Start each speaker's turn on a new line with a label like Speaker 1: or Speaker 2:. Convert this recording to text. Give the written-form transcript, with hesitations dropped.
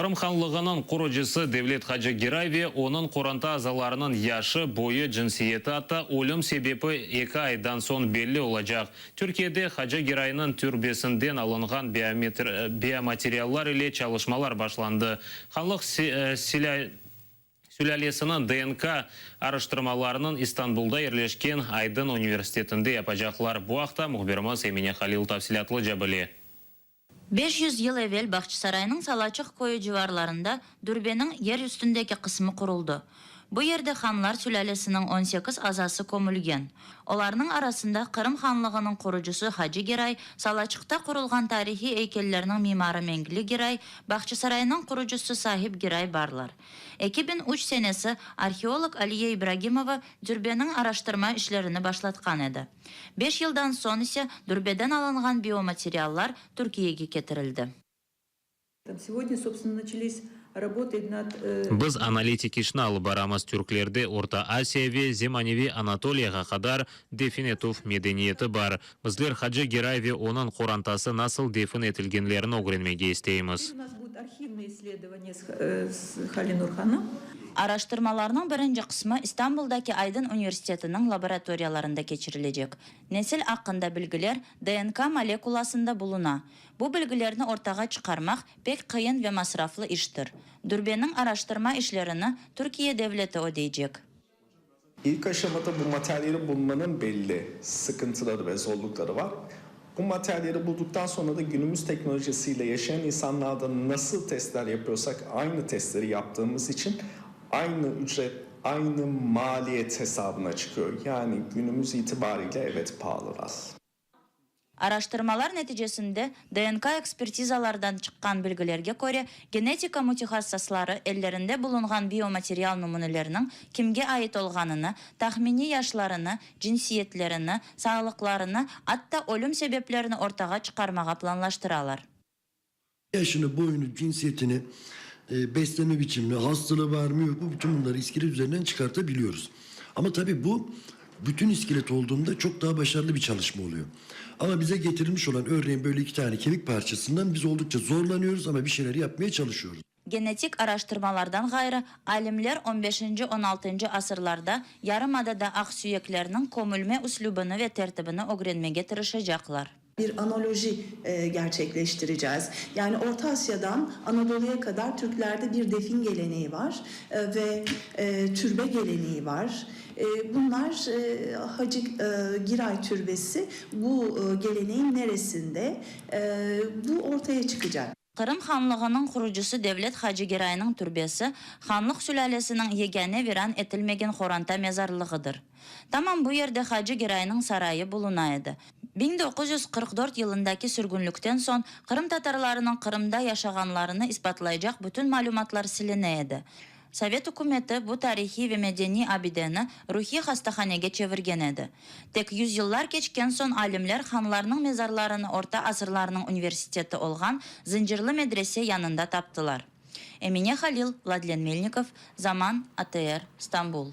Speaker 1: Qırım Hanlığınıñ qurucısı Devlet Hacı Geray ve onıñ qoranta azalarınıñ yaşı, boyu, cınsiyeti, atta ölüm sebepi eki aydan soñ belli olacaq. Türkiyede Hacı Geraynıñ türbesinden alınğan biomateriallar ile çalışmalar başlandı. Hanlıq sülâlesiniñ DNK araştırmalarınıñ İstanbulda yerleşken Aydın universitetinde yapacaqlar. Bu aqta mühbirimiz Emine Halil tafsilâtlıca bile.
Speaker 2: 500 yıl evel Bağçasaraynıñ Salaçıq köyü civarlarında dürbeniñ yer üstündeki qısmı quruldı. Bu yerde hanlar sülâlesiniñ 18 azası kömülgen. Olarnıñ arasında Qırım hanlığınıñ qurucısı Hacı Geray, Salaçıqta qurulğan tarihiy eykellerniñ mimarı Mengli Geray, Bağçasaraynıñ qurucısı Sahib Geray barlar. 2003 senesi arheolog Aliye İbragimova dürbeniñ araştırma işlerini başlatqan edi. Beş yıldan soñ ise dürbeden alınğan biomateriallar Türkiyege ketirildi.
Speaker 3: Сегодня, собственно, начались работы над
Speaker 1: Biz analitik işni alıp baramız, türklerde Orta Asiya ve zemaneviy Anatoliyağa qadar defin etüv medeniyeti bar. Bizler Hacı Geray ve onıñ qorantası nasıl defin etilgenlerini ögrenmege isteymiz.
Speaker 3: У нас будут архивные исследования с Halinur Hanım.
Speaker 2: Araştırmalarnıñ birinci qısmı İstanbuldaki Aydın universitetiniñ laboratoriyalarında keçirilecek. Nesil aqqında bilgiler DNK molekulasında buluna. Bu bilgilerni ortağa çıqarmaq pek qıyın ve masraflı iştir. Dürbeniñ araştırma işlerini Türkiye devleti ödeycek.
Speaker 4: İlk aşamada bu materyali bulmanın belli sıkıntıları ve zorlukları var. Bu materyali bulduktan sonra da günümüz teknolojisiyle yaşayan insanlarda nasıl testler yapıyorsak aynı testleri yaptığımız için aynı ücret, aynı maliyet hesabına çıkıyor. Yani günümüz itibariyle evet pahalı biraz.
Speaker 2: Araştırmalar neticesinde DNK ekspertizalardan çıqqan bilgilerge köre genetika mütehassısları ellerinde bulunğan biomaterial nümüneleriniñ kimge ait olğanını, tahminiy yaşlarını, cinsiyetlerini, sağlıqlarını, atta ölüm sebeplerini ortağa çıqarmağa planlaştıralar.
Speaker 5: Yaşını, boyunu, cinsiyetini, beslenme biçimini, hastalığı var mı yok mu bütün bunları iskelet üzerinden çıkartabiliyoruz. Ama tabii bu bütün iskelet olduğunda çok daha başarılı bir çalışma oluyor. Ama bize getirilmiş olan örneğin böyle iki tane kemik parçasından biz oldukça zorlanıyoruz ama bir şeyler yapmaya çalışıyoruz.
Speaker 2: Genetik araştırmalardan ğayrı, alimler 15-16 asırlarda yarımadada aqsüyeklerniñ kömülme üslübini ve tertibini ögrenmege tırışacaqlar.
Speaker 6: Bir analoji gerçekleştireceğiz. Yani Orta Asya'dan Anadolu'ya kadar Türklerde bir defin geleneği var ve türbe geleneği var. Bunlar Hacı Giray Türbesi bu geleneğin neresinde bu ortaya çıkacak.
Speaker 2: Qırım Hanlığınıñ qurucısı Devlet Hacı Geraynıñ türbesi hanlıq sülâlesiniñ yekâne viran etilmegen qoranta mezarlığıdır. Tamam bu yerde Hacı Geraynıñ sarayı buluna edi. 1944 yılındaki sürgünlikten soñ qırımtatarlarınıñ Qırımda yaşağanlarını isbatlaycaq bütün malümatlar siline edi. Sovet ükümeti bu tarihiy ve medeniy abideni ruhiy hastahanege çevirgen edi. Tek yüzyıllar keçken soñ alimler hanlarnıñ mezarlarını orta asırlarnıñ universiteti olğan Zıncırlı medrese yanında taptılar. Emine Halil, Vladlen Melnikov, Zaman, ATR, Stambul.